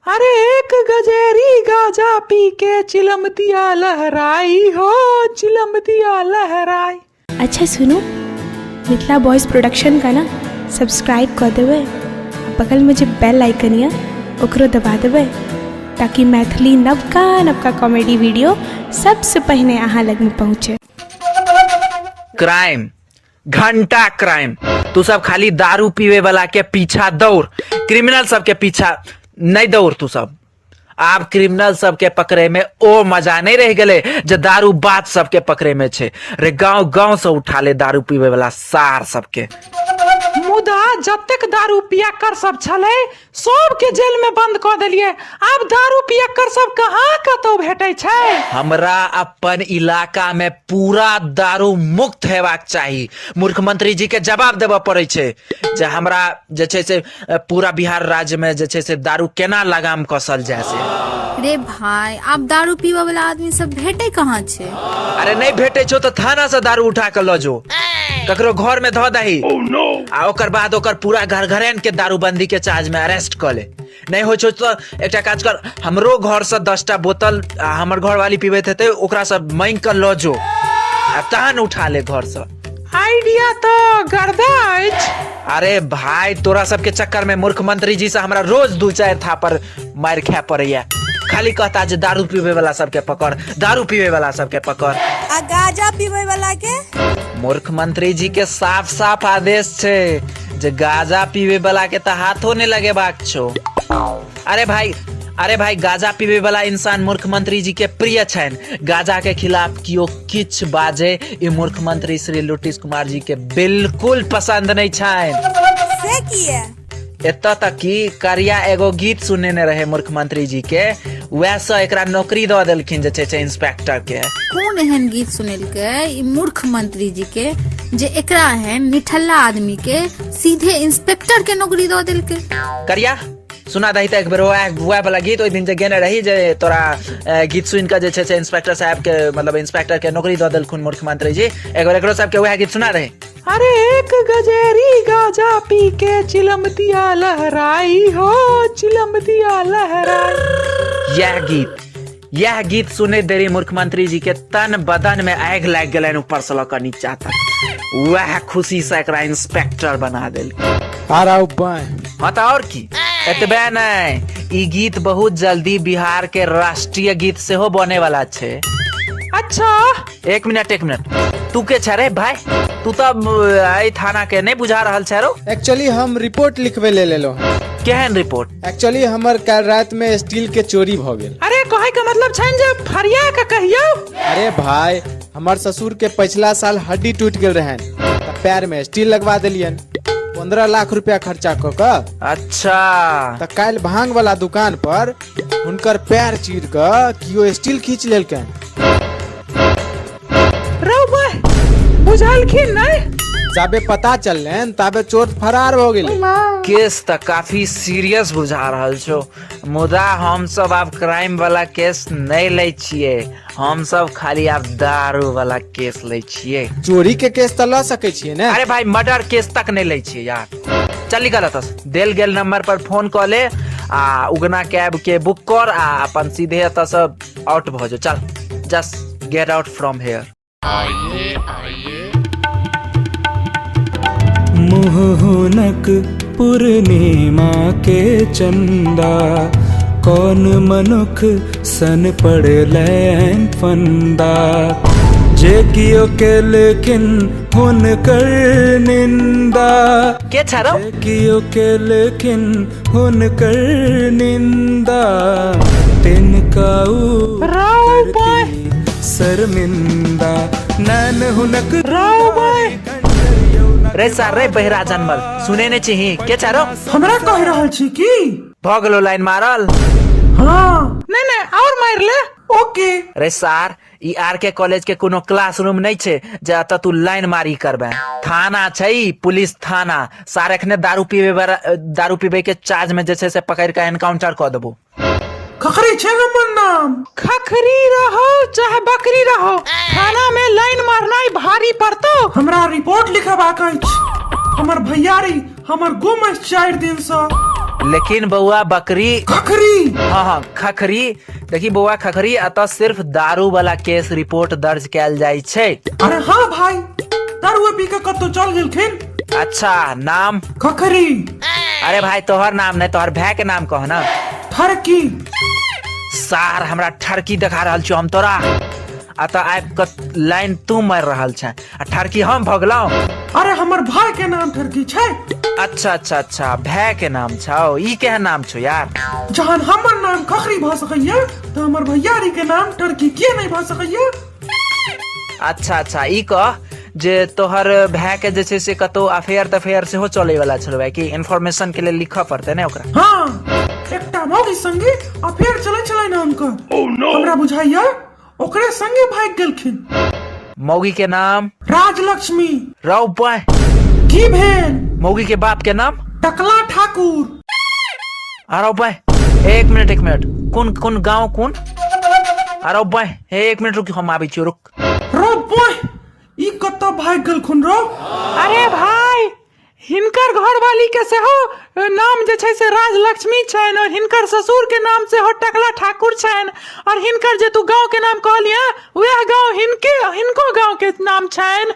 अरे एक गजेरी गाजा पी के चिलम दिया लहराई हो, चिलम दिया लहराई। अच्छा सुनू, मिथिला बॉयज़ प्रोडक्शन का ना सब्सक्राइब कऽ देबै आ बगलमे जे बेल आइकन यऽ ओकरो दबा देबै ताकि मैथिली नवका नवका कॉमेडी वीडियो सबसँ पहिने अहाँ लगमे पहुँचे। क्राइम घंटा क्राइम, तू सब खाली दारू पीवे वाला के पीछा दौड़, क्रिमिनल सब के पीछा नहीं दौड़। तू सब आब क्रिमिनल सब के पकड़े में ओ मजा नहीं रह गेले जे दारू बात सब के पकड़े में छे। रे गांव गांव से उठा ले दारू पीवे वाला सार सबके। मुदा जतेक दारू पियक्कर सब छलै सबके जेल में बंद कऽ देलियै, आब दारू पियक्कर सब कहाँ कतौ भेटै छै? हमरा अपन इलाका में पूरा दारू मुक्त हेबाक चाही। मुख्यमंत्री जी के जवाब देबऽ पड़ै छै जे हमरा जे छै से पूरा बिहार राज्य में जे छै से दारू केना लगाम कसल जाय से। रे भाई, आब दारू पीबऽ वाला आदमी सब भेटै कहाँ छै? अरे नहीं भेटै छौ तऽ थाना से दारू उठा के लऽ जो, ककरो घर में धऽ दही आ ओकर बाद ओकर पूरा घर घरेन के दारूबंदी के चार्ज में अरेस्ट कऽ ले। नहीं होइ छौ तऽ एकटा काज कर, हमरो घर से 10टा बोतल आ हमर घर वाली पीबैत हेतै ओकरा से मांगि कऽ लऽ जो आ तहन उठा ले घर से। आइडिया तऽ गर्दा अछि। अरे भाई, तोरा सबके चक्कर में मुख्यमंत्री जी से हमरा रोज 2-4 थापर मारि खाय पड़ैया। खाली कहता जे दारू पीबे वाला सबके पकड़, दारू पीबे वाला सबके पकड़। आ गांजा पीबे वाला के? मुख्यमंत्री जी के साफ साफ आदेश छै जे गांजा पीबे वाला के तऽ हाथो नहीं लगेबाक छौ। अरे भाई, अरे भाई, गांजा पीबे वाला इंसान मुख्यमंत्री जी के प्रिय छनि। गांजा के खिलाफ कियो किछ बाजे ई मुख्यमंत्री श्री लुटिस कुमार जी के बिल्कुल पसंद नहीं छनि। से किए? एतऽ तक कि करिया एगो गीत सुनेने रहे मुख्यमंत्री जी के, वएह से एकरा नौकरी दऽ देलखिन जे छै से इंस्पेक्टर के। कोन एहन गीत सुनेलकै ई मूर्ख मंत्री जी के जे एकरा एहन निठल्ला आदमी के सीधे इंस्पेक्टर के नौकरी दऽ देलकै? करिया सुना दही तऽ एक बेर वएह वाला गीत, ओहि दिन जे गेने रही जे तोरा गीत सुनि कऽ जे छै से इंस्पेक्टर साहब के मतलब इंस्पेक्टर के नौकरी दऽ देलखुन मुख्यमंत्री जी, एक बेर एकरो सबके वएह गीत सुना दही। अरे एक गजेरी गाजा पी के चिलम दिया लहराई हो, चिलम दिया लहराई। यह गीत सुने देरी मुख्यमंत्री जी के तन बदन में आगि लागि गेलनि ऊपर से लऽ कऽ नीचा तक। वएह खुशी से एकरा इंस्पेक्टर बना देलकै। हाँ तऽ और की, एतबे नहि, ई गीत बहुत जल्दी बिहार के राष्ट्रीय गीत सेहो बने वाला छै। अच्छा एक मिनट, एक मिनट, तू के छै रे भाई? तू तऽ एहि थाना के नहीं बुझा रहल छै रो। एक्चुअली हम रिपोर्ट लिखबे ले लेलो। केहन रिपोर्ट? एक्चुअली हमर काल्हि राति में स्टील के चोरी भ गेल। अरे कहे के मतलब छनि जे फरिया के कहियौ। अरे भाई, हमर ससुर के पिछला साल हड्डी टूट गेल रहन त पैर में स्टील लगवा देलियन, 15 लाख रुपया खर्चा क क। अच्छा। त काल्हि भांग वाला दुकान पर हुनकर पैर चीर क कियो स्टील खींच लेलकनि। रौ भाई, बुझलखिन नहीं? जाबे पता चललनि ताबे चोर फरार भ गेलै। केस त काफी सीरियस बुझा रहल छौ, मुदा हम सब आब क्राइम वाला केस नहीं लै छियै, हम सब खाली आब दारू वाला केस लै छियै। चोरी के केस त ल सकै छियै ने? अरे भाई, मर्डर केस तक नहीं लै छियै यार। चल निकल एतऽ से, देल गेल नंबर पर फोन कऽ ले आ उगना कैब के बुक कर आ अपन सीधे एतऽ से आउट भऽ जो। चल, just get out from here. मुँह हुनक पूर्णिमा के चंदा, कौन मनुख सन पड़लैन फंदा, जे कियो केलखिन हुनकर निंदा। के छै रौ? जे कियो केलखिन हुनकर निंदा, तिनका ऊ रौ बाय। करती शर्मिंदा, नैन हुनक रौ बाय। रे सार रे बहिरा जनमल, सुने नै छिही के छै रौ? हमरा कहि रहल छी की? भऽ गेलो लाइन मारल? हाँ। नहीं नहीं, और मार ले। ओके। रे सार, ई आर के कॉलेज के कोनो क्लासरूम नहीं छे जे एतऽ तू लाइन मारी करबे। थाना छै ई, पुलिस थाना। सार एखने दारू पीबे के चार्ज में जे छै से पकड़ के एनकाउंटर कऽ देबो। खखरी छै हमर नाम। खखरी रहो चाहे बकरी रहो, थाना में लाइन मारनाइ भारी पड़तो। हमरा रिपोर्ट लिखेबाक अछि, हमर भैयारी हमर गुम अछि 4 दिन सँ। लेकिन बौआ बकरी खखरी। हाँ हाँ खखरी। देखी बौआ खखरी, एतऽ सिर्फ दारू वाला केस रिपोर्ट दर्ज कैल जाइ छै। अरे हाँ भाई, दारू पी के कतौ चल गेलखिन। अच्छा नाम? खखरी। अरे भाई तोहर नाम नहीं, तोहर भाई के नाम कह ना। ठरकी। सार हमरा ठरकी देखा रहल छौ हम तोरा। अतः आबि कऽ लाइन तू मारि रहल छे आ ठरकी हम भगलौ। अरे हमर भाई के नाम ठरकी छै। अच्छा अच्छा अच्छा, भाई के नाम छौ। ई केहन नाम छौ यार? जहन हमर नाम खखरी भऽ सकैया तऽ हमर भैयारी के नाम ठरकी किए नहीं भऽ सकैया? अच्छा अच्छा, ई कह जे तोहर भाई के जे छै से कतौ अफेयर तफेयर सेहो चलै वाला छलौ कि इन्फॉर्मेशन के लेल लिखऽ पड़तै ने ओकरा? हाँ, एकटा मौगी संगे अफेयर चलै छलै ने हुनकर। हमरा बुझाइया ओकरे संगे भागि गेलखिन। मौगी के नाम? राजलक्ष्मी। रौ बाय। की भेल? मौगी के बाप के नाम? टकला ठाकुर। अरे बाय, एक मिनट एक मिनट, कोन कोन गांव कोन? अरे बाय एक मिनट रुक, हम आबै छियौ, रुक। रौ बाय, ई कतऽ भागि गेलखुन रौ? अरे भाई, हिनकर घरवाली के सेहो नाम जे छै से राजलक्ष्मी छनि और हिनकर ससुर के नाम सेहो टकला ठाकुर छनि और हिनकर जे तू गांव के नाम कहलिए वएह गांव हिनके हिनको गांव के नाम छनि।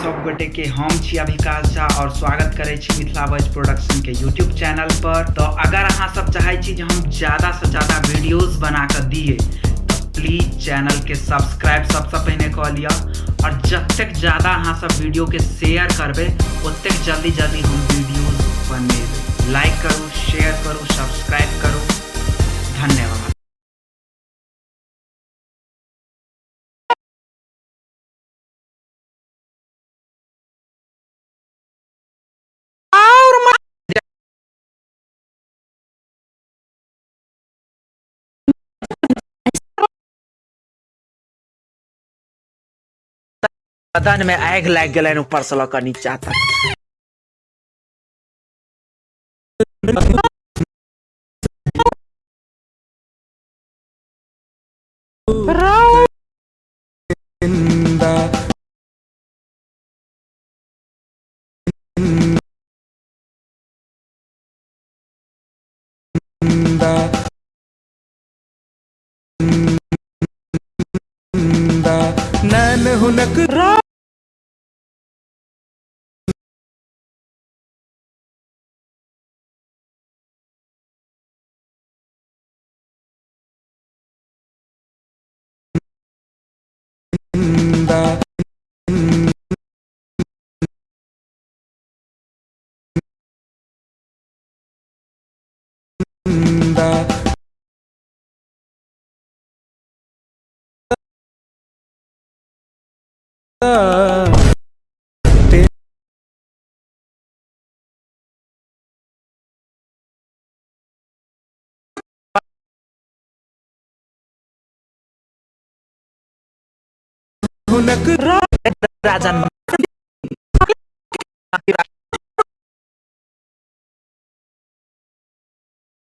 सब गोटे के हम छी अभिकाश झा और स्वागत करै छी मिथिला वॉइस प्रोडक्शन के यूट्यूब चैनल पर। तो अगर अहाँ सब चाहै छी जे हम ज्यादा से ज्यादा वीडियोस बना के दिए तो प्लीज चैनल के सब्सक्राइब सबसे पहिने कऽ लिअ और जतेक ज्यादा अहाँ सब वीडियो के शेयर करबै ओतेक जल्दी जल्दी हम वीडियोस बनेबै। लाइक करू, शेयर करू, सब्सक्राइब करू। धन्यवाद। और बदन में आगि लागि गेलनि ऊपर से लऽ कऽ नीचा तक। रौ निंदा निंदा निंदा नैन हुनक रौ निंदा निंदा हुनक राजन।